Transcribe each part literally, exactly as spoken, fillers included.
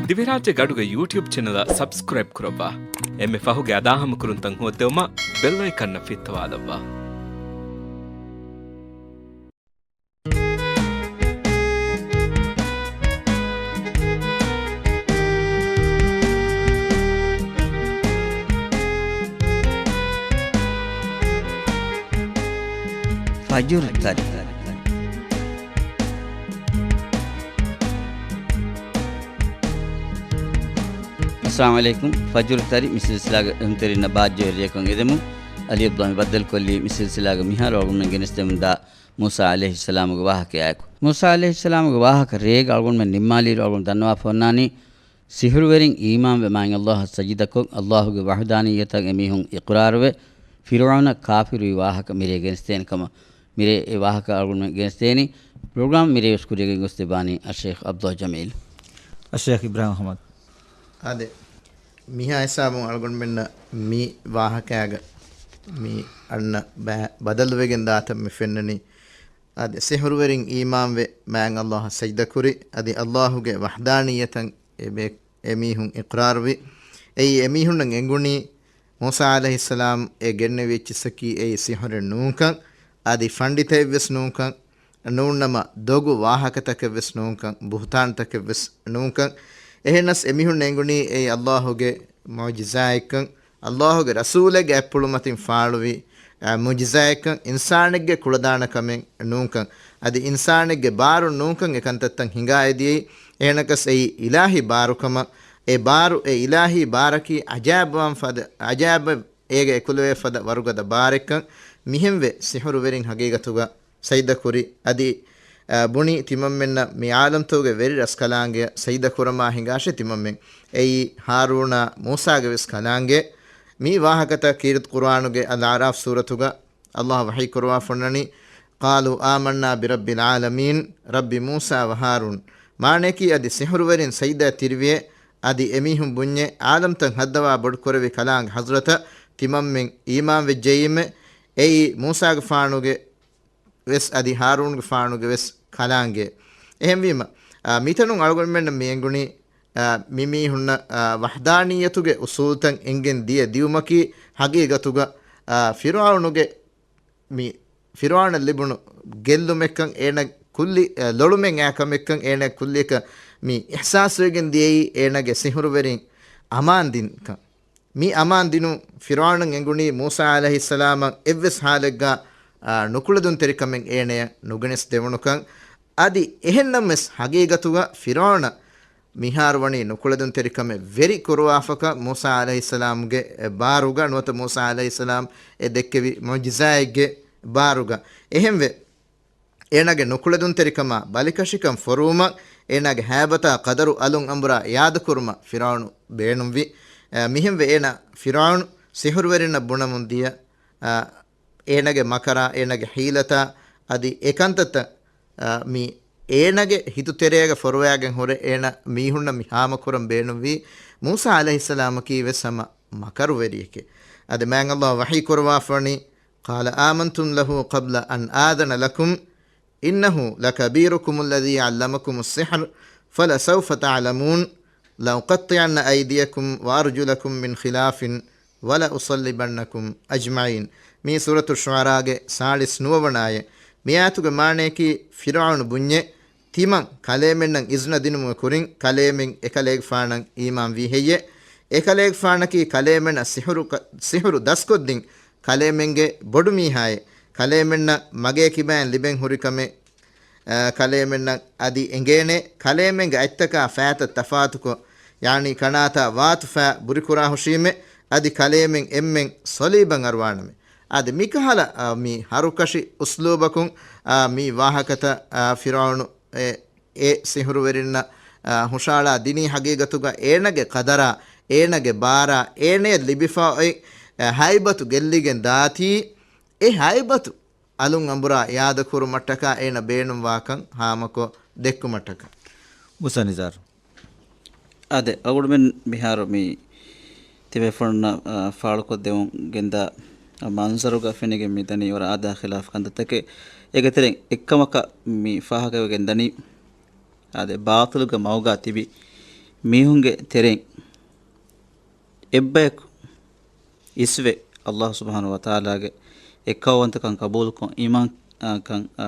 ދިވެހިރާއްޖޭގެ އަޑުގެ ޔޫޓިއުބް ޗެނަލަށް ސަބްސްކްރައިބް ކުރައްވާ. އެންމެ ފަހުގެ އަދާހަމަކުރުންތައް ހޯއްދެވުމަށް ބެލް އައިކަންއަށް ފިއްތަވާލައްވާ. ފަޖުރު ތަރި. އައްސަލާމު ޢަލައިކުމް. ފަޖުރު ތަރި މި ސިލްސިލާގެ އެހުންތެރިންނަށް ބާއްޖަވެރިޔަކަށް އެދެމުން. ޢަލީ ޢަބްދުﷲ މި ބައްދަލުކޮށްލީ މި ސިލްސިލާގެ މިހާރު އަޅުގަނޑުމެން ގެނެސްދެމުންދާ މޫސާ ޢަލައިހިއްސަލާމުގެ ވާހަކަޔާއެކު. މޫސާ ޢަލައިހިއްސަލާމުގެ ވާހަކަ ރޭގަ އަޅުގަނޑުމެން ނިންމާލިއިރު އަޅުގަނޑު ދަންނަވާފަ އޮންނާނީ، ސިހުރުވެރިން އީމާންވެ މާތް ﷲ އަށް ސަޖިދަކޮށް، ﷲ ގެ ވަޙްދާނިއްޔަތަށް އެމީހުން އިޤްރާރުވެ، ފިރުޢައުނަށް ކާފިރުވި ވާހަކަ މިރޭ ގެނެސްދޭނެ ކަމަށް. މިރޭ އެ ވާހަކަ އަޅުގަނޑުމެން ގެނެސްދޭނީ. ޕްރޮގްރާމް މިރޭވެސް ކުރިއަށް ގެންގޮސްދެއްވާނީ އައްޝައިޚް ޢަބްދުﷲ ޖަމީލް. އައްޝައިޚް އިބްރާހިމް އަޙްމަދު. އާދެ، މިހާ ހިސާބުން އަޅުގަނޑުމެންނަށް މި ވާހަކައިގަ މި އަންނަ ބަ-، ބަދަލުވެގެން ދާތަން މި ފެންނަނީ. އާދެ، ސިހުރުވެރިން އީމާންވެ މާތް ﷲ އަށް ސަޖިދަކުރި، އަދި ﷲ ގެ ވަޙްދާނިއްޔަތަށް އެ ބޭ-، އެމީހުން އިޤްރާރުވި. އެއީ އެމީހުންނަށް އެނގުނީ މޫސާ ޢަލައިހިއްސަލާމް އެ ގެންނެވި އެއްޗިއްސަކީ އެއީ ސިހުރެއް ނޫންކަން، އަދި ފަންޑިތައެއްވެސް ނޫންކަން، ނޫންނަމަ ދޮގު ވާހަކަތަކެއްވެސް ނޫންކަން، ބުހުތާންތަކެއްވެސް ނޫންކަން. އެހެނަސް އެމީހުން އެނގުނީ އެއީ ﷲ ގެ މުޢުޖިޒާއެއްކަން، ﷲ ގެ ރަސޫލެއްގެ އަތްޕުޅު މަތިން ފާޅުވި، އަ، މުޢުޖިޒާއެއްކަން، އިންސާނެއްގެ ކުޅަދާނަ ކަމެއް ނޫންކަން، އަދި އިންސާނެއްގެ ބާރު ނޫންކަން އެ ކަންތައްތައް ހިނގާ އެދިޔައީ. އެހެނަކަސް އެއީ އިލާހީ ބާރުކަމަށް، އެ ބާރު އެ އިލާހީ ބާރަކީ އަޖާއިބުވާން ފަދަ، އަޖާއިބެއް އޭގެ އެކުލެވޭ ފަދަ ވަރުގަދަ ބާރެއްކަން. މިހެންވެ ސިހުރުވެރިން ހަގީގަތުގަ ސަޖިދަ ކުރި. އަދި، އަ، ބުނި ތިމަންމެންނަށް މި ޢާލަމްތަކުގެ ވެރި ރަސްކަލާނގެ ސަޖިދަ ކުރަމާ ހިނގާށޭ ތިމަންމެން. އެއީ ހާރޫނާ މޫސާގެ ވެސް ކަލާނގެ. މި ވާހަކަތައް ކީރިތި ޤުރުއާނުގެ އަލްއަޢްރާފް ސޫރަތުގަ ﷲ ވަޙީ ކުރަވާ ފޮންނަނީ، قَالُوا آمَنَّا بِرَبِّ الْعَالَمِينَ، ރައްބި މޫސާ ވަ ހާރޫން. މާނަޔަކީ އަދި ސިހުރުވެރިން ސަޖިދަ ތިރިވިއޭ، އަދި އެމީހުން ބުންޏޭ، ޢާލަމްތައް ހައްދަވާ ބޮޑުކުރެއްވި ކަލާނގެ ޙަޟްރަތަށް ތިމަންމެން އީމާންވެއްޖެއީމޭ. އެއީ މޫސާގެފާނުގެ ވެސް އަދި ހާރޫންގެފާނުގެ ވެސް ކަލާނގެ. އެހެންވީމަ، އާ، މިތަނުން އަޅުގަނޑުމެންނަށް މި އެނގުނީ، އާ، މި މީހުންނަށް، އާ، ވަޙްދާނިއްޔަތުގެ އުޞޫލުތައް އެނގެން ދިޔަ ދިޔުމަކީ ހަގީގަތުގަ، އާ، ފިރުޢައުނުގެ މި ފިރުޢައުނަށް ލިބުނު ގެއްލުމެއްކަން އޭނަ ކުއްލި، އަ، ލޮޅުމެއް އާ ކަމެއްކަން އޭނަ ކުއްލިއަކަށް މި އިޙްސާސްވެގެން ދިޔައީ އޭނަގެ ސިހުރުވެރިން އަމާން ދިންކަން. މި އަމާން ދިނުން ފިރުޢައުނަށް އެނގުނީ މޫސާ ޢަލައިހިއްސަލާމަށް އެއްވެސް ޙާލެއްގަ، އާ، ނުކުޅެދުންތެރިކަމެއް އޭނަޔަށް ނުގެނެސް ދެވުނުކަން. އަދި އެހެންނަމަވެސް ހަގީގަތުގަ ފިރުޢައުނަށް މިހާރު ވަނީ ނުކުޅެދުންތެރިކަމެއް ވެރި ކުރުވާފަކަ މޫސާ ޢަލައިހިއްސަލާމްގެ ބާރުގަ ނުވަތަ މޫސާ ޢަލައިހިއްސަލާމް އެ ދެއްކެވި މުޢުޖިޒާއެއްގެ ބާރުގަ. އެހެންވެ، އޭނާގެ ނުކުޅެދުންތެރިކަމާ ބަލިކަށިކަން ފޮރުވުމަށް، އޭނާގެ ހައިބަތާ ޤަދަރު އަލުން އަނބުރާ ޔާދުކުރުމަށް ފިރުޢައުނު ބޭނުންވި. އަ، މިހެންވެ އޭނާ ފިރުޢައުނު ސިހުރުވެރިންނަށް ބުނަމުން ދިޔަ، އަ، އޭނާގެ މަކަރާ، އޭނާގެ ޙީލަތާ އަދި އެކަންތައްތައް، އަ، މި އޭނާގެ ހިތުތެރޭގަ ފޮރުވާގެން ހުރެ އޭނާ މީހުންނަށް މި ހާމަކުރަން ބޭނުންވީ. މޫސާ ޢަލައިހިއްސަލާމަކީ ވެސް ހަމަ މަކަރުވެރިއެކޭ. އަދި މާތް ﷲ ވަޙީ ކުރަވާފަނީ، قَالَ آمَنْتُمْ لَهُ قَبْلَ أَنْ آذَنَ لَكُمْ إِنَّهُ لَكَبِيرُكُمُ الَّذِي عَلَّمَكُمُ السِّحْرَ فَلَسَوْفَ تَعْلَمُونَ لَأُقَطِّعَنَّ أَيْدِيَكُمْ وَأَرْجُلَكُمْ مِنْ خِلَافٍ وَلَأُصَلِّبَنَّكُمْ أَجْمَعِينَ. މީ ސޫރަތު ޝުޢަރާގެ ސާޅީސް ނުވަވަނަ އާޔަތް. މި އާޔަތުގެ މާނަޔަކީ، ފިރުޢައުނު ބުންޏޭ، ތިމަން ކަލޭމެންނަށް އިޒުނަ ދިނުމުގެ ކުރިން ކަލޭމެން އެކަލޭގެފާނަށް އީމާންވީ ހެއްޔޭ؟ އެކަލޭގެފާނަކީ ކަލޭމެންނަށް ސިހުރު ކަ-، ސިހުރު ދަސްކޮށްދިން ކަލޭމެންގެ ބޮޑުމީހާއޭ. ކަލޭމެންނަށް މަގޭ ކިބައިން ލިބެން ހުރި ކަމެއް، އަ، ކަލޭމެންނަށް އަދި އެނގޭނެ. ކަލޭމެންގެ އަތްތަކާ ފައިތައް ތަފާތުކޮށް، ޔާނީ ކަނާތާ ވާތު ފައި ބުރިކުރާ ހުށީމެ، އަދި ކަލޭމެން އެންމެން ސޮލީބަށް އަރުވާނަމޭ. އަދި މިކަހަލަ، އަ، މި ހަރުކަށި އުސްލޫބަކުން، އަ، މި ވާހަކަތައް، އަ، ފިރުޢައުނު އެ، އެ ސިހުރުވެރިންނަށް، އަ، ހުށައަޅާ ދިނީ ހަގީގަތުގަ އޭނަގެ ޤަދަރާ، އޭނަގެ ބާރާ، އޭނަޔަށް ލިބިފަ އޮތް، އަ، ހައިބަތު ގެއްލިގެން ދާތީ، އެ ހައިބަތު އަލުން އަނބުރާ ޔާދަކުރުމަށްޓަކާ އޭނަ ބޭނުންވާކަން ހާމަކޮށް ދެއްކުމަށްޓަކާ. މުސާ ނިޒާރު. އާދެ، އަޅުގަނޑުމެން މިހާރު މި ތިބޭފުޅުންނަށް، އާ، ފާޅުކޮށްދެމުން ގެންދާ، އާ، މަންޒަރުގަ ފެނިގެން މިދަނީ ވަރަށް އާދާ ޚިލާފް ކަންތައްތަކެއް. އޭގެ ތެރެއިން އެއްކަމަކަށް މި ފާހަގަވެގެން ދަނީ، އާދެ، ބާޠިލުގެ މަގުގަ ތިބި މީހުންގެ ތެރެއިން އެއްބަޔަކު އިސްވެ، އައްލާހު ސުބްޙާނަހު ވަތަޢާލާގެ އެއްކައުވަންތަކަން ޤަބޫލުކޮށް، އީމާން، އާ، ކަން، އާ،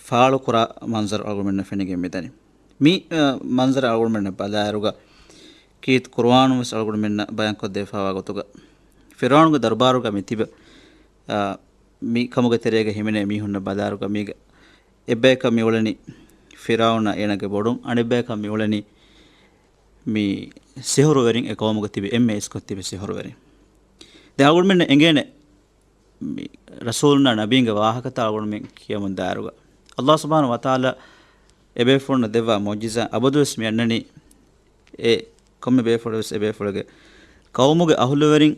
ފާޅުކުރާ މަންޒަރު އަޅުގަނޑުމެންނަށް ފެނިގެން މިދަނީ. މި، އާ، މަންޒަރު އަޅުގަނޑުމެންނަށް ބަލާއިރުގަ، ކީރިތި ޤުރުއާނުން ވެސް އަޅުގަނޑުމެންނަށް ބަޔާންކޮށްދެވިފައިވާ ގޮތުގަ، ފިރުޢައުނުގެ ދަރުބާރުގަ މި ތިބެ، އާ، މި ކަމުގެ ތެރޭގަ ހިމެނޭ މީހުންނަށް ބަލާއިރުގަ، މީގަ އެއްބަޔަކަށް މިއުޅެނީ ފިރުޢައުނާ އޭނާގެ ބޮޑުން، އަނެއްބަޔަކަށް މިއުޅެނީ މި ސިހުރުވެރިން، އެ ޤައުމުގަ ތިބި އެންމެ އިސްކޮށް ތިބި ސިހުރުވެރިން. ދެން އަޅުގަނޑުމެންނަށް އެނގޭނެ މި ރަސޫލުންނާ ނަބީންގެ ވާހަކަތައް އަޅުގަނޑުމެން ކިޔަމުން ދާއިރުގަ، އައްލާހު ސުބްޙާނަހު ވަތަޢާލާ އެބޭފުޅުންނަށް ދެއްވާ މުޢުޖިޒާ އަބަދުވެސް މި އަންނަނީ އެ ކޮންމެ ބޭފުޅެއްވެސް އެބޭފުޅެއްގެ ޤައުމުގެ އަހުލުވެރިން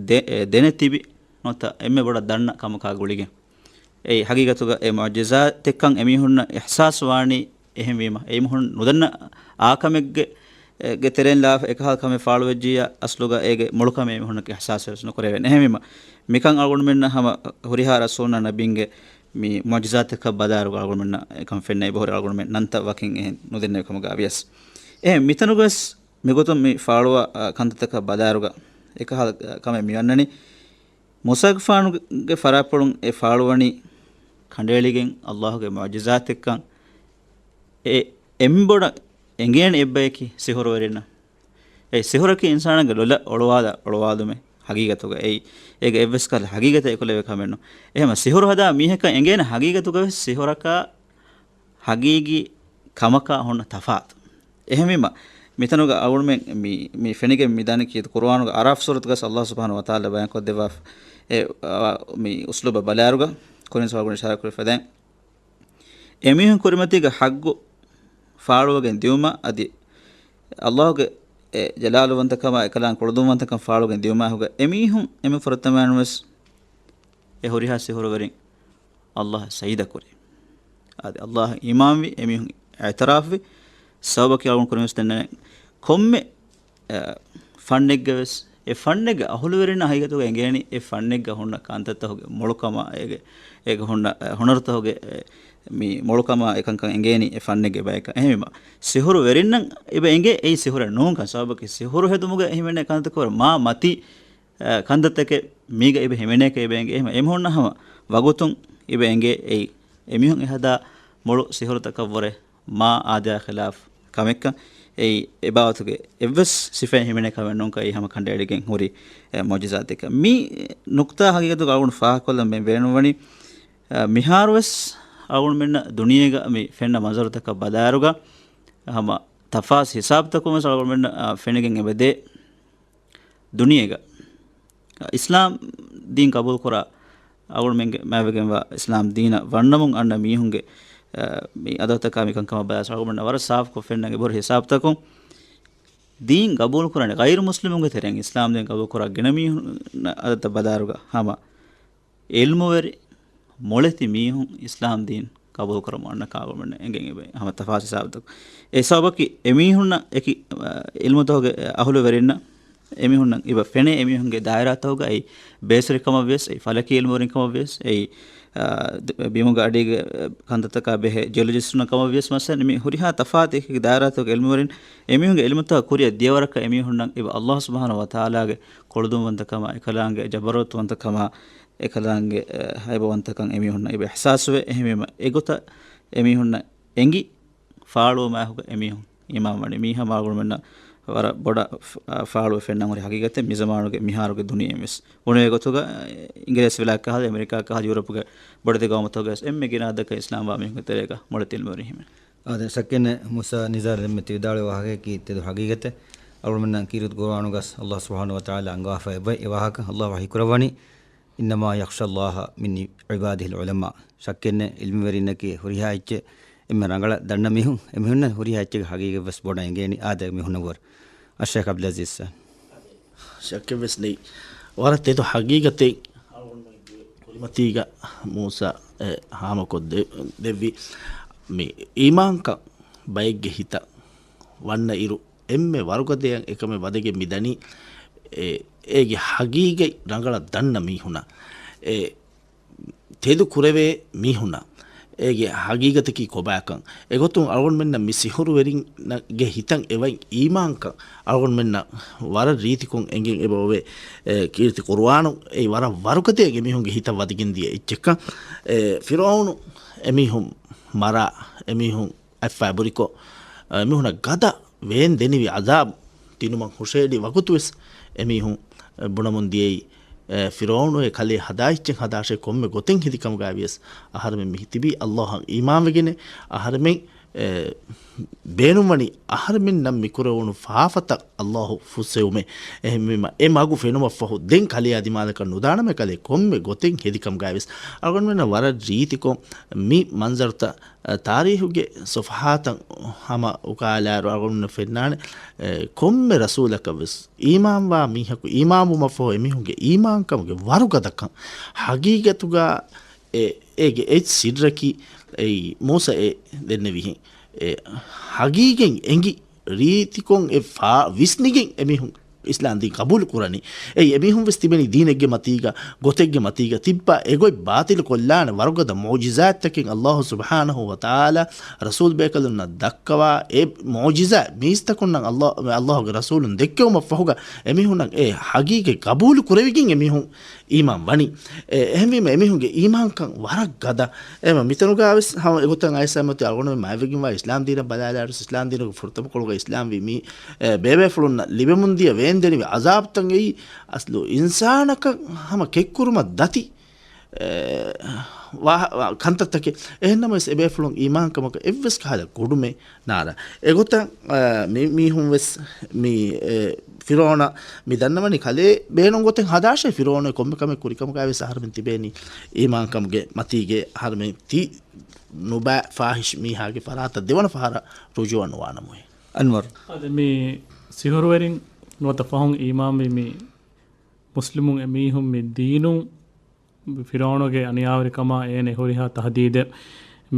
ދެ-، އެ ދެނެތިބި ނުވަތަ އެންމެ ބޮޑަށް ދަންނަ ކަމަކާ ގުޅިގެން. އެއީ ހަގީގަތުގަ އެ މުޢުޖިޒާތެއްކަން އެމީހުންނަށް އިޙްސާސް ވާނީ އެހެންވީމަ، އެމީހުން ނުދަންނަ އާކަމެއްގެ، އެ، ގެ ތެރެއިން ލާފަ އެކަހަލަ ކަމެއް ފާޅުވެއްޖިއްޔާ، އަސްލުގަ އޭގެ މޮޅުކަމެއް އެމީހުންނަކީ އިޙްސާސްވެސް ނުކުރެވޭނެ. އެހެންވީމަ، މިކަން އަޅުގަނޑުމެންނަށް ހަމަ ހުރިހާ ރަސޫލުންނާ ނަބީންގެ މި މުޢުޖިޒާތަކަށް ބަލާއިރުގަ އަޅުގަނޑުމެންނަށް އެކަން ފެންނަ އެބަހުރި އަޅުގަނޑުމެން ނަންތައް ވަކިން އެހެން ނުދެންނެވި ކަމުގަ ވިޔަސް. އެހެން މިތަނުގަވެސް މިގޮތުން މި ފާޅުވާ، އަ، ކަންތައްތަކަށް ބަލާއިރުގަ އެކަހަލަ ކަމެއް މި އަންނަނީ، މޫސާގެފާނުގެ ފަރާތްޕުޅުން އެ ފާޅުވަނީ ކަނޑައެޅިގެން އައްލާހުގެ މުޢުޖިޒާތެއްކަން. އެ އެންބޮޑަށް އެނގޭނެ އެއްބަޔަކީ ސިހުރުވެރިންނަށް. އެ ސިހުރަކީ އިންސާނެއްގެ ލޮލަށް އޮޅުވާލާ އޮޅުވާލުމެއް ހަގީގަތުގަ. އެއީ، އޭގެ އެއްވެސް ކަހަލަ ހަގީގަތެއް އެކުލެވޭ ކަމެއް ނޫން. އެހެންމަ ސިހުރު ހަދާ މީހަކަށް އެނގޭނެ ހަގީގަތުގަވެސް ސިހުރަކާ ހަގީގީ ކަމަކާ ހުންނަ ތަފާތު. އެހެންވީމަ، މިތަނުގަ އަޅުގަނޑުމެން މި، މި ފެނިގެން މިދަނީ ކީރިތި ޤުރުއާނުގެ އަޢުރާފް ސޫރަތުގަސް އައްލާހު ސުބްޙާނަހު ވަތަޢާލާ ބަޔާންކޮށްދެއްވާ އެ، އާ، މި އުސްލޫބަށް ބަލާއިރުގަ، ކުރިން ސުވާލުގަ އިޝާރާތްކުރި ފަދައިން، އެމީހުން ކުރިމަތީގެ ޙައްޤު ފާޅުވެގެން ދިއުމަށް އަދި އައްލާހުގެ އެ ޖަލާލުވަންތަކަމާ އެކަލާނގެ ކުޅަދުންވަންތަކަން ފާޅުވެގެން ދިއުމާ ހުގަ އެމީހުން އެންމެ ފުރަތަމައިންވެސް އެ ހުރިހާ ސިހުރުވެރިން އައްލާހަށް ސަޖިދަ ކުރި. އަދި އައްލާހަށް އީމާންވި، އެމީހުން އިޢުތިރާފްވި، ސަބަބަކީ އަޅުގަނޑު ކުރިންވެސް ދެންނެވި ކޮންމެ، އަ، ފަންނެއްގަވެސް އެ ފަންނެއްގެ އަހުލުވެރިންނަށް ހަގީގަތުގަ އެނގޭނީ އެ ފަންނެއްގަ ހުންނަ ކަންތައްތަކުގެ މޮޅުކަމާ، އޭގެ، އޭގެ ހުންނަ، އަ، ހުނަރުތަކުގެ، އެ، މި މޮޅުކަމާ އެކަންކަން އެނގޭނީ އެ ފަންނެއްގެ ބަޔަކަށް. އެހެންވީމަ، ސިހުރުވެރިންނަށް އެބަ އެނގޭ އެއީ ސިހުރެއް ނޫންކަން. ސަބަބަކީ ސިހުރު ހެދުމުގަ އެހިމެނޭ ކަންތައްތަކުގެ ވަރަށް މާ މަތީ، އަ، ކަންތައްތަކެއް މީގަ އެބަ ހިމެނޭކަށް އެބަ އެނގޭ. އެހެން އެމީހުންނަށް ހަމަ ވަގުތުން އެބަ އެނގޭ އެއީ އެމީހުން އެހަދާ މޮޅު ސިހުރުތަކަށްވުރެ މާ އާދަޔާ ޚިލާފް ކަމެއްކަން. އެއީ އެބާވަތުގެ އެއްވެސް ސިފައެއް ހިމެނޭ ކަމެއް ނޫންކަން. އެއީ ހަމަ ކަނޑައެޅިގެން ހުރި، އެ، މުޢުޖިޒާތެއްކަން. މި ނުކްތާ ހަގީގަތުގަ އަޅުގަނޑު ފާހަގަކޮށްލަން މި ބޭނުންވަނީ، އަ، މިހާރުވެސް އަޅުގަނޑުމެންނަށް ދުނިޔޭގަ މި ފެންނަ މަންޒަރުތަކަށް ބަލާއިރުގަ ހަމަ ތަފާސް ހިސާބުތަކުން ވެސް އަޅުގަނޑުމެންނަށް، އަ، ފެނިގެން އެބަދޭ. ދުނިޔޭގަ އިސްލާމް ދީން ޤަބޫލުކުރާ އަޅުގަނޑުމެންގެ މާތްވެގެންވާ އިސްލާމް ދީނަށް ވަންނަމުން އަންނަ މީހުންގެ، އަ، މި އަދަދުތަކާ މިކަންކަމަށް ބަލާސް އަޅުގަނޑުމެންނަށް ވަރަށް ސާފުކޮށް ފެންނަން އެބަހުރި ހިސާބުތަކުން ދީން ޤަބޫލުކުރާނެ ޣައިރު މުސްލިމުންގެ ތެރެއިން އިސްލާމް ދީން ޤަބޫލުކުރާ ގިނަ މީހުން އަދަދަށް ބަލާއިރުގަ ހަމަ އިލްމުވެރި މޮޅެތި މީހުން އިސްލާމް ދީން ޤަބޫލުކުރަމުން އަންނަ ކާވަމުން އެނގެން އެބަ ހަމަ ތަފާސް ހިސާބުތަކު. އެ ސަބަބަކީ އެމީހުންނަށް އެކި، އަ، އިލްމުތަކުގެ އަހުލުވެރިންނަށް އެމީހުންނަށް އެބަ ފެނޭ އެމީހުންގެ ދާއިރާތަކުގަ އެއީ ބޭސްވެރިކަމަށް ވިޔަސް، އެއީ ފަލަކީ އިލްމުވެރިންކަމަށް ވިޔަސް، އެއީ، އަ، ދ-، ބިމުގެ އަޑީގެ، އަ، ކަންތައްތަކާ ބެހޭ ޖިއޮލޮޖިސްޓުންނަށް ކަމަށް ވިޔަސް މައްސަލަ މި ހުރިހާ ތަފާތު އެކި ދާއިރާތަކުގެ އިލްމުވެރިން އެމީހުންގެ އިލްމުތަކަށް ކުރިއަށް ދިޔަ ވަރަކަށް އެމީހުންނަށް އެބަ އައްލާހު ސުބްޙާނަހު ވަތަޢާލާގެ ކޮޅުދުންވަންތަކަމާ، އެކަލާނގެ ޖަބަރޫތުވަންތަކަމާ، އެކަލާނގެ، އެ، ހައިބަވަންތަކަން އެމީހުންނަށް އެބަ އިޙްސާސްވޭ. އެހެންވީމަ، އެގޮތަށް އެމީހުންނަށް އެނގި ފާޅުވުމާ ހުގަ އެމީހުން އީމާންވަނީ. މީ ހަމަ އަޅުގަނޑުމެންނަށް ވަރަށް ބޮޑަށް ފާ-، ފާޅުވެ ފެންނަން ހުރި ހަގީގަތެއް. މިޒަމާނުގެ މިހާރުގެ ދުނިޔެއިން ވެސް ބުނެވޭ ގޮތުގަ، އިނގިރޭސި ވިލާތް ކަހަލަ، އެމެރިކާ ކަހަލަ، ޔޫރަޕުގެ ބޮޑެތި ގައުމުތަކުގަ ވެސް އެންމެ ގިނަ އަދަދަކަށް އިސްލާމްވާ މީހުންގެ ތެރޭގަ މޮޅެތި އިލްމުވެރިން ހިމެނޭ. އާދެ، ޝައްކެއް ނެތް މޫސާ ނިޒާރު ދެންމެ ތި ވިދާޅުވި ވާހަކަޔަކީ ތެދު ހަގީގަތެއް. އަޅުގަނޑުމެންނަށް ކީރިތި ޤުރުއާނުގަސް އައްލާހު ސުބްޙާނަހު ވަތަޢާލާ އަންގަވާފަ އެބަ-، އެ ވާހަކަ. އައްލާހު ވަޙީ ކުރައްވަނީ، "إنما يخشى الله من عباده العلماء." ޝައްކެއް ނެތް، އިލްމުވެރިންނަކީ ހުރިހާ އެއްޗެއް އެންމެ ރަނގަޅަށް ދަންނަ މީހުން، އެމީހުންނަށް ހުރިހާ އެއްޗެއްގެ ހަގީގަތް ވެސް ބޮޑަށް އެނގޭނީ އާދެ މީހުންނަށްވުރެ. އައްޝައިޚް ޢަބްދުލް ޢަޒީޒް ސާ. ޝައްކެއް ވެސް ނެތް. ވަރަށް ތެދު ހަގީގަތެއް ކުރިމަތީގަ މޫސާ އެ ހާމަކޮށް ދެ-، ދެއްވި މި އީމާންކަން ބައެއްގެ ހިތަށް ވަންނަ އިރު، އެންމެ ވަރުގަދަޔަށް އެކަމެއް ވަދެގެން މިދަނީ، އެ، އޭގެ ހަގީގަތް ރަނގަޅަށް ދަންނަ މީހުންނަށް. އެ، ތެދު ކުރެވޭ މީހުންނަށް. އޭގެ ހަގީގަތަކީ ކޮބާކަން. އެގޮތުން އަޅުގަނޑުމެންނަށް މި ސިހުރުވެރިންގެ ހިތަށް އެވަން އީމާންކަން އަޅުގަނޑުމެންނަށް ވަރަށް ރީތިކޮށް އެނގެން އެބައޮވޭ. އެ، ކީރިތި ޤުރުއާނު އެއީ ވަރަށް ވަރުގަދައަށް އެމީހުންގެ ހިތަށް ވަދެގެން ދިޔަ އެއްޗެއްކަން. އެ، ފިރުޢައުނު އެމީހުން މަރާ، އެމީހުން އަތްފައި ބުރިކޮށް، އެމީހުނަށް ގަދަ ވޭން ދެނިވި ޢަޒާބު ދިނުމަށް ހުށައެޅި ވަގުތުވެސް އެމީހުން ބުނަމުން ދިޔައީ، އެ، ފިރުޢައުނު އެ ކަލޭ ހަދާ އެއްޗެއް ހަދާށޭ ކޮންމެ ގޮތެއް ހެދި ކަމުގައިވިޔަސް އަހަރެމެން މި ތިބީ ﷲ އަށް އީމާންވެގެނޭ. އަހަރެމެން، އެ، ބޭނުންވަނީ އަހަރެމެންނަށް މި ކުރެވުނު ފާފަތައް ﷲ ފުއްސެވުމޭ. އެހެންވީމަ އެ މަގު ފެނުމަށްފަހު ދެން ކަލެޔާ ދިމާލަކަށް ނުދާނަމޭ ކަލޭ ކޮންމެ ގޮތެއް ހެދި ކަމުގައިވިޔަސް އަޅުގަނޑުމެންނަށް ވަރަށް ރީތިކޮށް މި މަންޒަރުތައް ތާރީހުގެ ޞަފްޙާތަށް ހަމަ އުކާލާއިރު އަޅުގަނޑުމެންނަށް ފެންނާނެ، އެ، ކޮންމެ ރަސޫލަކަށް ވެސް އީމާންވާ މީހަކު އީމާންވުމަށްފަހު އެމީހުންގެ އީމާންކަމުގެ ވަރުގަދަކަން ހަގީގަތުގަ އެ، އޭގެ އެއް ސިއްރަކީ އެއީ މޫސަ އެ ދެންނެވިހެން. އެ ހަގީގަތް އެނގި ރީތިކޮށް އެ ފާ-، ވިސްނިގެން އެމީހުން އިސްލާމް ދީން ޤަބޫލު ކުރަނީ. އެއީ އެމީހުން ވެސް ތިބެނީ ދީނެއްގެ މަތީގަ، ގޮތެއްގެ މަތީގަ ތިއްބާ އެގޮތް ބާޠިލު ކޮށްލާނެ ވަރުގަދަ މުޢުޖިޒާތްތަކެއް ﷲ ސުބްޙާނަހޫ ވަތަޢާލާ ރަސޫލް ބޭކަލުންނަށް ދައްކަވާ، އެ މުޢުޖިޒާތް މީސްތަކުންނަށް ﷲ، ﷲގެ ރަސޫލުން ދެއްކެވުމަށްފަހުގަ އެމީހުންނަށް އެ ހަގީގަތް ޤަބޫލު ކުރެވިގެން އެމީހުން އީމާން ވަނީ. އެ، އެހެންވީމަ އެމީހުންގެ އީމާންކަން ވަރަށް ގަދަ. އެމަ މިތަނުގައިވެސް ހަމަ އެގޮތަށް އައިސް އައިމަތި އަޅުގަނޑުމެން މާތްވެގެންވާ އިސްލާމް ދީނަށް ބަލާލާއިރު އިސްލާމް ދީނުގެ ފުރަތަމަ ކޮޅުގަ އިސްލާމްވީ މީ، އެ، ބޭބޭފުޅުންނަށް ލިބެމުންދިޔަ ވޭންދެނިވި ޢަޒާބުތައް އެއީ އަސްލު އިންސާނަކަށް ހަމަ ކެތްކުރުމަށް ދަތި، އެ، ވާ-، ވާ-، ކަންތައްތަކެއް. އެހެންނަމަވެސް އެބޭފުޅުން އީމާންކަމަކަށް އެއްވެސް ކަހަލަ ގުޑުމެއް ނާރާ. އެގޮތަށް، އަ، މި-، މީހުން ވެސް މި، އެ، ފިރުޢައުނަށް މި ދަންނަވަނީ ކަލޭ ބޭނުން ގޮތެއް ހަދާށޭ ފިރުޢައުނު ކޮންމެ ކަމެއް ކުރިކަމުގައި ވެސް އަހަރެމެން ތިބޭނީ އީމާންކަމުގެ މަތީގެ އަހަރެމެން ތި ނުބައި ފާހިޝް މީހާގެ ފަރާތަށް ދެވަނަ ފަހަރަށް ރުޖޫޢަ ނުވާނަމުއޭ. އަންވަރު. އަދި މި ސިހުރުވެރިން ނުވަތަ ފަހުން އީމާންވި މި މުސްލިމުން އެމީހުން މި ދީނުން ފިރުޢައުނުގެ އަނިޔާވެރިކަމާ އޭނަ އެހުރިހާ ތަހްދީދެއް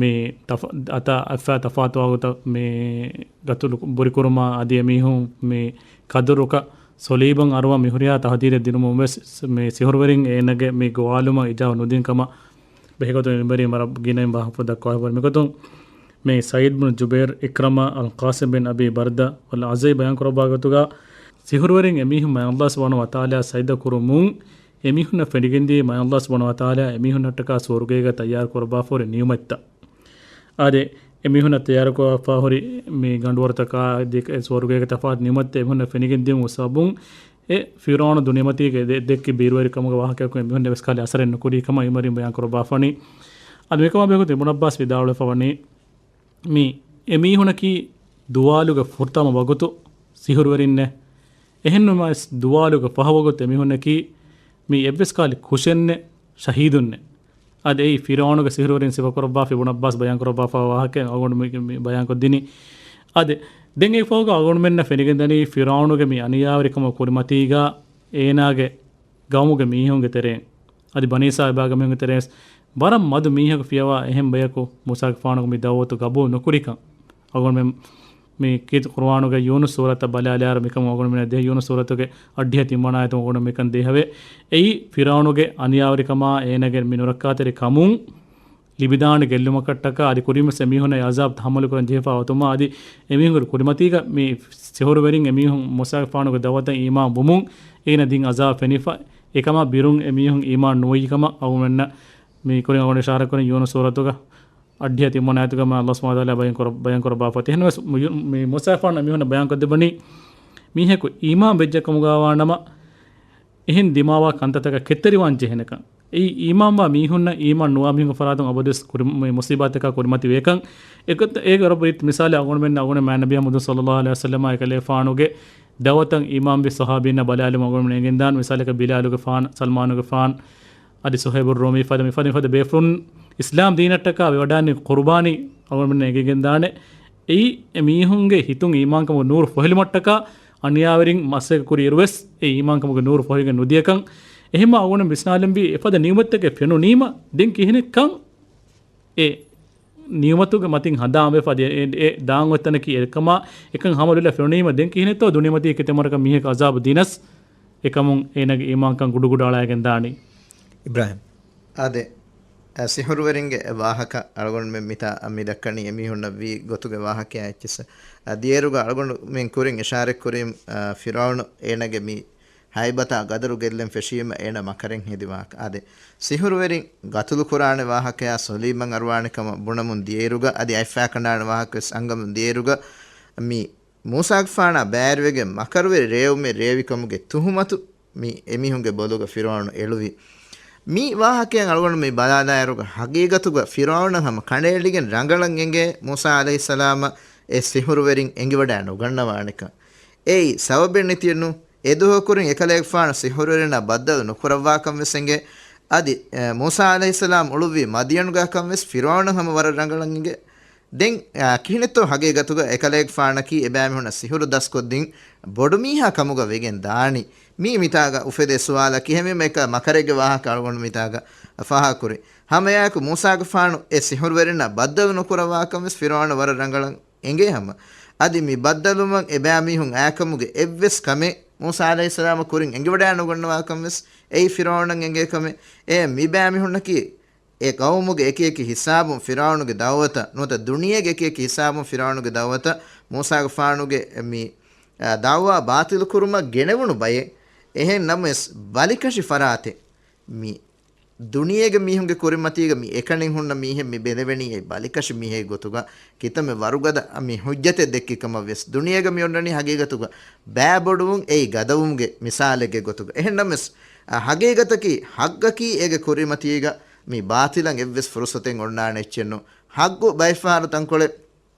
މި ތަފާ-، އަތާ އަތްފައި ތަފާތުވާ ގޮތަށް މި ގަތުލު ބުރިކުރުމާ އަދި އެމީހުން މި ކަދުރުކަށް ސޮލީބަށް އަރުވާ މިހުރިހާ ތަހްދީދެއް ދިނުމުން ވެސް މި ސިހުރުވެރިން އޭނަގެ މި ގޮވާލުމަށް އިޖާބަ ނުދިން ކަމަށް ބެހޭގޮތުން އެނބަރީ މަރަށް ގިނައިން ވާހަކަ ދައްކަވާފައި މިގޮތުން މި ސަޢީދު ބިން ޖުބައިރު، ޢިކްރަމާ، އަލްޤާސިމް ބިން އަބީ ބަރްދާ ވަލް އަޒްރަޢީ ބަޔާން ކުރައްވާ ގޮތުގަ ސިހުރުވެރިން އެމީހުން މާތް ﷲ ސުބްޙާނަހޫ ވަތަޢާލާ ސަޖިދަ ކުރުމުން އެމީހުންނަށް ފެނިގެންދިޔައީ މާތް ﷲ ސުބްޙާނަހޫ ވަތަޢާލާ އެމީހުންނަށްޓަކާ ސުވަރުގޭގަ ތައްޔާރު ކުރައްވާފަހުރި ނިޢުމަތްތައް. އާދެ، އެމީހުންނަށް ތައްޔާރުކުރައްވާފަހުރި މި ގަނޑުވަރުތަކާ އަދި ސުވަރުގޭގެ ތަފާތު ނިޢުމަތްތައް އެމީހުންނަށް ފެނިގެން ދިޔުމުގެ ސަބަބުން އެ ފިރުޢައުނު ދުނިޔެމަތީގަ ދެ-، ދެއްކި ބީރުވެރިކަމުގެ ވާހަކަޔަކު އެމީހުންނަށް ވެސް ކަހަލަ އަސަރެއް ނުކުރީ ކަމަށް އިމަރީން ބަޔާން ކުރައްވާފަނީ. އަދި މިކަމާ ބެހޭގޮތުން އިބްނު ޢައްބާސް ވިދާޅުވެފަވަނީ، މި އެމީހުނަކީ ދުވާލުގެ ފުރަތަމަ ވަގުތު ސިހުރުވެރިންނޭ. އެހެންނުމަވެސް ދުވާލުގެ ފަހު ވަގުތު އެމީހުންނަކީ މި އެއްވެސް ކަހަލަ ކުށެއްނެއް، ޝަހީދުންނެއް. އަދި އެއީ ފިރުޢައުނުގެ ސިހުރުވެރިން ސިފަކުރައްވާފަ އިބްނު ޢައްބާސް ބަޔާންކުރައްވާފަ ވާހަކަ އަޅުގަނޑު މި، މި ބަޔާންކޮށްދިނީ. އަދި ދެން އެއިފަހު އަޅުގަނޑުމެންނަށް ފެނިގެންދަނީ ފިރުޢައުނުގެ މި އަނިޔާވެރިކަމުގެ ކުރިމަތީގަ އޭނާގެ ގައުމުގެ މީހުންގެ ތެރެއިން، އަދި ބަނީ އިސްރާއީލްގެ މީހުންގެ ތެރެއިން ވެސް ވަރަށް މަދު މީހަކު ފިޔަވާ އެހެން ބަޔަކު މޫސާގެފާނުގެ މި ދަޢުވަތު ގަބޫލު ނުކުރިކަން. އަޅުގަނޑުމެން މި ކީރިތި ޤުރުއާނުގެ ޔޫނުސް ސޫރަތަށް ބަލާލާއިރު މިކަމުން އަޅުގަނޑުމެންނަށް ދޭ. ޔޫނުސް ސޫރަތުގެ އަށްޑިހަ ތިންވަނަ އާޔަތުން އަޅުގަނޑު މިކަން ދޭހަވޭ. އެއީ ފިރުޢައުނުގެ އަނިޔާވެރިކަމާ އޭނަގެ މި ނުރައްކާތެރި ކަމުން ލިބިދާނެ ގެއްލުމަކަށްޓަކާ އަދި ކުރިންވެސް އެމީހުންނަށް އެ ޢަޒާބު ތަޙައްމަލު ކުރަން ޖެހިފަ އޮތުމާ އަދި އެމީހުންގެ ކުރިމަތީގަ މި ސިހުރުވެރިން އެމީހުން މޫސާގެފާނުގެ ދަޢުވަތަށް އީމާން ވުމުން އޭނަ ދިން ޢަޒާބު ފެނިފަ، އެކަމާ ބިރުން އެމީހުން އީމާން ނުވި ކަމަށް އަޅުގަނޑުމެންނަށް މި ކުރިން އަޅުގަނޑު އިޝާރާތް ކުރިން ޔޫނުސް ސޫރަތުގަ އަށްޑިހަ ތިންވަނަ އާޔަތުގަ މާތް ﷲ ސުބްޙާނަހޫ ވަތަޢާލާ ބަޔާން ކުރަ-، ބަޔާން ކުރައްވާފަ. އެހެންވެސް މި، މި މޫސާގެފާނު އެމީހުންނަށް ބަޔާންކޮށްދެއްވަނީ މީހަކު އީމާން ވެއްޖެ ކަމުގަވާނަމަ އެހެން ދިމާވާ ކަންތައްތަކަށް ކެތްތެރިވާން ޖެހޭނެކަން. އެއީ އީމާންވާ މީހުންނަށް އީމާން ނުވާ މީހުންގެ ފަރާތުން އަބަދުވެސް ކުރި-، މި މުޞީބާތަކާ ކުރިމަތިވޭކަން. އެގޮތަށް އޭގެ ވަރަށް ރީތި މިސާލެއް އަޅުގަނޑުމެން އަޅުގަނޑު މާތް ނަބިއްޔާ މުޙައްމަދު ޞައްލައްލާހު ޢަލައިހި ވަސައްލަމާ އެކަލޭފާނުގެ ދަޢުވަތަށް އީމާންވި ޞަޙާބީންނާ ބަލާލުމުން އަޅުގަނޑުމެން އެނގެންދާނެ. މިސާލަކަށް ބިލާލުގެފާން، ސަލްމާނުގެފާން، އަދި ސުހައިބު ރޫމީ ފަދަ މިފަދަ މިފަދަ ބޭފުޅުން އިސްލާމް ދީނަށްޓަކާ ވެވަޑާނީ ޤުރުބާނީ އަޅުގަނޑުމެން އެނގިގެންދާނެ. އެއީ އެ މީހުންގެ ހިތުން އީމާންކަމުގެ ނޫރު ފޮހެލުމަށްޓަކާ އަނިޔާވެރިން މަސައްކަތް ކުރި އިރުވެސް އެ އީމާންކަމުގެ ނޫރު ފޮހެގެން ނުދިޔަކަން. އެހެންމާ އަޅުގަނޑު ވިސްނާލަންވީ އެފަދަ ނިޢުމަތްތަކެއް ފެނުނީމަ ދެން ކިހިނެއްކަން އެ ނިޢުމަތުގެ މަތިން ހަނދާންވެފަ އަދި އެ، އެ ދާން އޮތް ތަނަކީ އެކަމާ އެކަން ހަމަލުލާ ފެނުނީމަ ދެން ކިހިނެއްތޯ ދުނިޔެމަތީ ކެތެއް މަރަކަށް މީހަކަށް ޢަޒާބު ދިނަސް އެކަމުން އޭނަގެ އީމާންކަން ގުޑުގުޑު އަޅާގެން ދާނީ. އިބްރާހިމް. އާދެ، އަ، ސިހުރުވެރިންގެ ވާހަކަ އަޅުގަނޑުމެން މިތާ މި ދައްކަނީ އެމީހުންނަށް ވީ ގޮތުގެ ވާހަކައާ އެއްޗިއްސަ. އަ، ދިޔައިރުގަ އަޅުގަނޑުމެން ކުރިން އިޝާރަތް ކުރީ، އަ، ފިރުޢައުނު އޭނަގެ މި ހައިބަތާ ގަދަރު ގެއްލެން ފެށީމަ އޭނަ މަކަރެއް ހެދި ވާހަކަ. އާދެ، ސިހުރުވެރިން ގަތުލު ކުރާނެ ވާހަކަޔާ ސުލީމަން އަރުވާނެ ކަމަށް ބުނަމުން ދިޔައިރުގަ އަދި އަތްފައި ކަނޑާނެ ވާހަކަ ވެސް އަންގަމުން ދިޔައިރުގަ މި މޫސާގެފާނާ ބައިވެރިވެގެން މަކަރުވެރި ރޭވުމެއް ރޭވިކަމުގެ ތުހުމަތު މި އެމީހުންގެ ބޮލުގަ ފިރުޢައުނު އެޅުވި. މި ވާހަކައިން އަޅުގަނޑު މި ބަލާލާއިރުގަ ހަގީގަތުގަ ފިރުޢައުނަށް ހަމަ ކަނޑައެޅިގެން ރަނގަޅަށް އެނގޭ މޫސާ ޢަލައިހިއްސަލާމަށް އެ ސިހުރުވެރިން އެނގިވަޑައި ނުގަންނަވާނެކަން. އެއީ ސަބަބެއް ނެތިއެއްނު. އެދުވަހު ކުރިން އެކަލޭގެފާނު ސިހުރުވެރިންނާ ބައްދަލު ނުކުރައްވާކަން ވެސް އެނގޭ. އަދި، އެ، މޫސާ ޢަލައިހިއްސަލާމް އުޅުއްވީ މަދްޔަނުގަ ކަން ވެސް ފިރުޢައުނަށް ހަމަ ވަރަށް ރަނގަޅަށް އެނގޭ. ދެން، އާ، ކިހިނެއްތޯ ހަގީގަތުގަ އެކަލޭގެފާނަކީ އެބައިމީހުންނަށް ސިހުރު ދަސްކޮށްދިން ބޮޑުމީހާ ކަމުގަ ވެގެން ދާނީ؟ މީ މިތާގަ އުފެދޭ ސުވާލަކީ. އެހެންވީމަ އެކަ މަކަރެއްގެ ވާހަކަ އަޅުގަނޑު މިތާގަ ފާހަގަކުރި. ހަމައެއާއެކު މޫސާގެފާނު އެ ސިހުރުވެރިންނާ ބައްދަލު ނުކުރައްވާކަން ވެސް ފިރުޢައުނަށް ވަރަށް ރަނގަޅަށް އެނގޭ ހަމަ. އަދި މި ބައްދަލުވުމަށް އެބައިމީހުން އައިކަމުގެ އެއްވެސް ކަމެއް މޫސާ ޢަލައިހިއްސަލާމަށް ކުރިން އެނގިވަޑައި ނުގަންނަވާކަން ވެސް އެއީ ފިރުޢައުނަށް އެނގޭ ކަމެއް. އެ މި ބައިމީހުންނަކީ އެ ޤައުމުގެ އެކި އެކި ހިސާބުން ފިރުޢައުނުގެ ދައުވަތަށް ނުވަތަ ދުނިޔޭގެ އެކި އެކި ހިސާބުން ފިރުޢައުނުގެ ދައުވަތަށް މޫސާގެފާނުގެ މި، އާ، ދައުވާ ބާޠިލުކުރުމަށް ގެނެވުނު ބައެއް. އެހެން ނަމަވެސް ބަލިކަށި ފަރާތެއް މި ދުނިޔޭގެ މީހުންގެ ކުރިމަތީގަ މި އެކަނި ހުންނަ މީހެއް މި ބެލެވެނީ އެ ބަލިކަށި މީހެއް ގޮތުގަ ކިތަންމެ ވަރުގަދަ މި ހުއްޖަތެއް ދެއްކި ކަމަށް ވެސް. ދުނިޔޭގަ މި އޮންނަނީ ހަގީގަތުގަ ބައިބޮޑުވުން އެއީ ގަދަވުމުގެ މިސާލެއްގެ ގޮތުގަ. އެހެން ނަމަވެސް، އަ، ހަގީގަތަކީ ހައްގަކީ އޭގެ ކުރިމަތީގަ މި ބާޠިލަށް އެއްވެސް ފުރުސަތެއް އޮންނާނެ އެއްޗެއްނު. ހައްގު ބައެއްފަހަރު ތަންކޮޅެއް